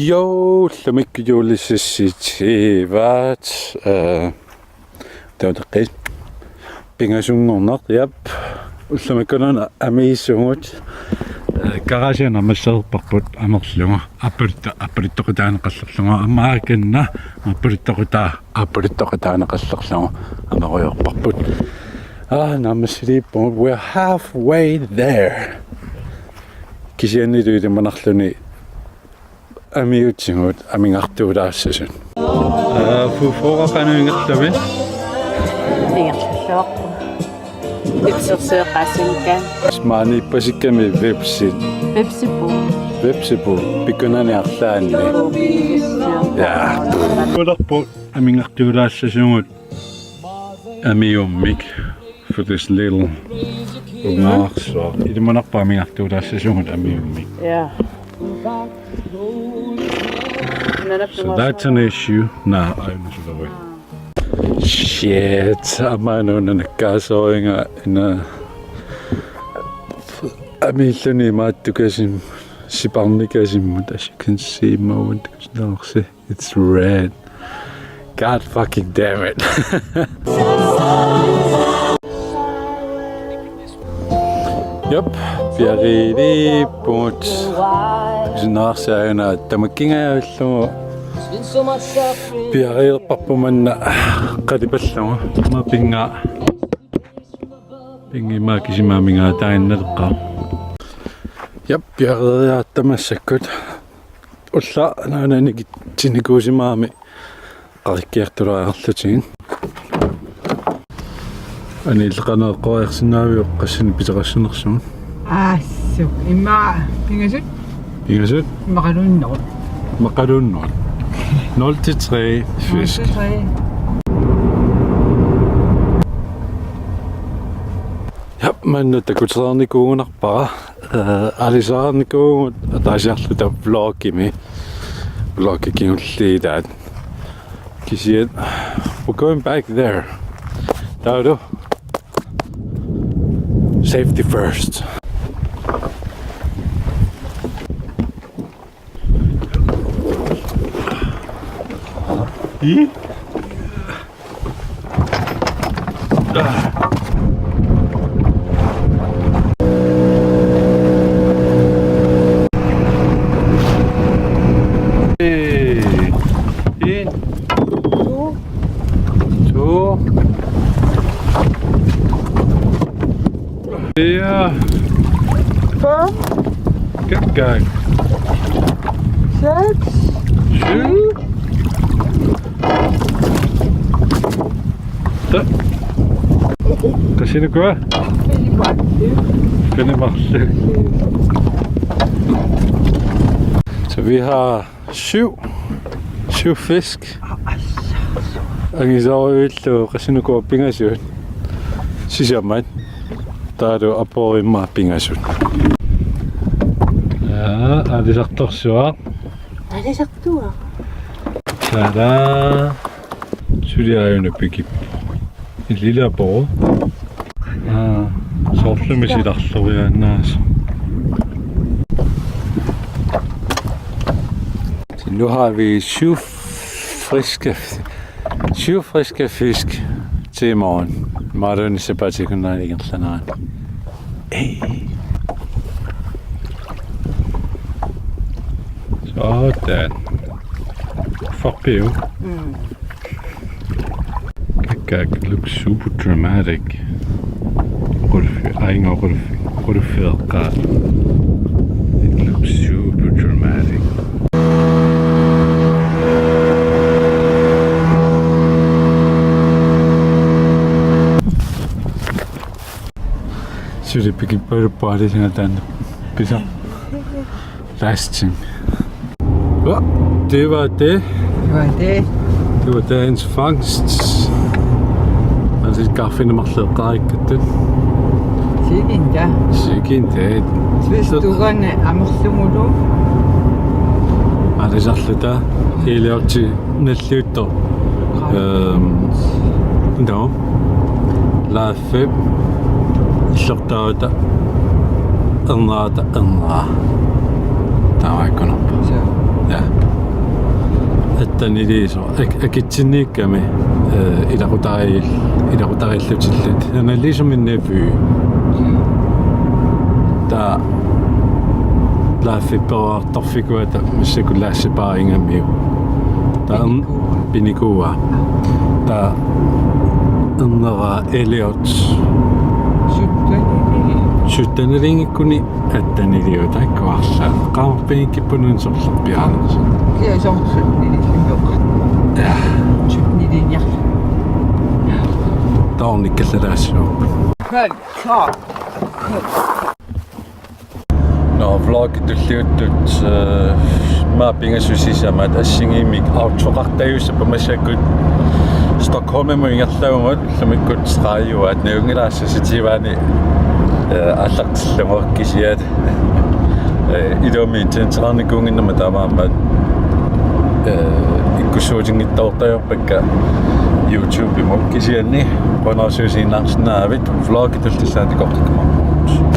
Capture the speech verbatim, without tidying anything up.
Jo, ullumikkut juullissassi tiivaat, eh, tauteqqis. Pingasunngorneq, jap. Ullumikkut-una amiissugut, eh, garagea naammassereerparput amerlugu. Appalutta-, appaluttoqutaaneqalerlugu. Aamma aakkunna, appaluttoqutaa-, appaluttoqutaaneqalerlugu. Amerujoorparput. Ah, naammassiliippugut. We're halfway there. Kisianni ilimanarluni amiutsigut amigartuulaassasut. Aa, Fufora qanoq ingerlami? Ingerlalluarpunga. Ipserseeqqaassanngikkaanni. Maani ippasikkami vipsit. Vipsipu. Vipsipu. Pikkunani arlaanni. Vipsipu. Ja. Kulerpu amigartuulaassasugut. Amiummik. For this little ungaarsuaq. Ilimanarpoq amigartuulaassasugut amiummik. Ja. So that's an issue. Naa, aajuna sulerui. Shit, aamma una nakkaasoriga ina amiilluni imaattukasim-, siparnikasimmut, as you can see, immaqa uannut takusinnaavarsi. It's red. God fucking damn it. Jap, piareerpugut. Takusinnaavarsi aajuna tamakkingajavillugu. Piareerparput manna qalipallugu. Aamma pinnga. Pinnga immaqa kisimi amigaataannareqqa. Jap, piareeriartut massakkut. Ullaaq naanani kitsinnikuusimagami qarikkiartulaariarlutigit. Aniilleqaneeqqoriarsinnaaviuk qassinik piteqassanersugut? Aassuk. Immaqa pingasut? Pingasut? Immaqaluunniit nul. Immaqaluunniit nul. Nul til tre fisk. Nul til tre. Jap, manna takutereernikuugunarpara. Eh, aalisaarnikuuvugut ataasiarluta vlogimi. Vlogi kingulliit taava. Kisianni, we're going back there. Taavalu. Safety first. Ih? Hey. In. Two. Two. Ja. Fem. Good guy. Seks. Syv. Syv. Qassinukua? Femogtyve. Femogtyve. Så vi har syv. Syv fisk. Angisoorujuullu qassinukua pingasut. Sisamat. Taavalu apuup immaqa pingasut. Ja, aalisartorsuaq. Aalisartuaq. Tada. Suli aajuna pikippoq. Ililappoq. Aa, soorlumi silarloriaannaasoq. Nu har vi syv friske, syv friske fisk til i morgen. Imaluunniit sapaatip akunnera ingerlanerani. Hey. Sådan. Fuck you. Mm. Kakkaak looks super dramatic. Qulfi, ainga qulfi, qulfi eqqaa. It looks super dramatic. Suli pikippalu paali singa taanna. Pisa. Last thing. Well, det var det. Det var det. Det var dagens fangst. Altså, kaffen er meget rækket. Sikke en dag. Sikke en dag. Hvis du gerne er med, så må du. Aa, det er så lidt der. Hele op til næste liv, dog. Øhm, no. Lad fem. Sluk dig ud. Ændre, ændre. Der var ikke noget. Så. Ja. Taniliiso ak-, akitsinniikkami, eh, ilaqutariil-, ilaqutariillutillit. Analiisuminniippi. Taava laaffipperuartorfikuata massakkut laassipaariingamiuk. Taava ern-, pinikuua. Taava ernera Elliot. Sytteniliingikkuni atteniliutakkuarla. Qaammat pinikkippunun sorlerpiaanus. Kia sorsunnilinjoq. Ja. Sytteniliinjar. Taornikkallalaassuu. Kør, kør. Nå, vloggi tulliuttut, eh, maani pingasut sisamaat assigiimmik autoqartajussappat massakkut Stockholmimut ingerlavummat ullumikkut tredive-at najunngilaassaaq sitivaani, eh, aallartillugu kisianni, eh, iluamik internetteqarnikuunnginnama taamaammat, eh, ikkussuutinngitsoortarpakka YouTubemut kisianni qujanarsuusiinnarsinnaavit vloggi tullissaatigoqqikkumaarpugut.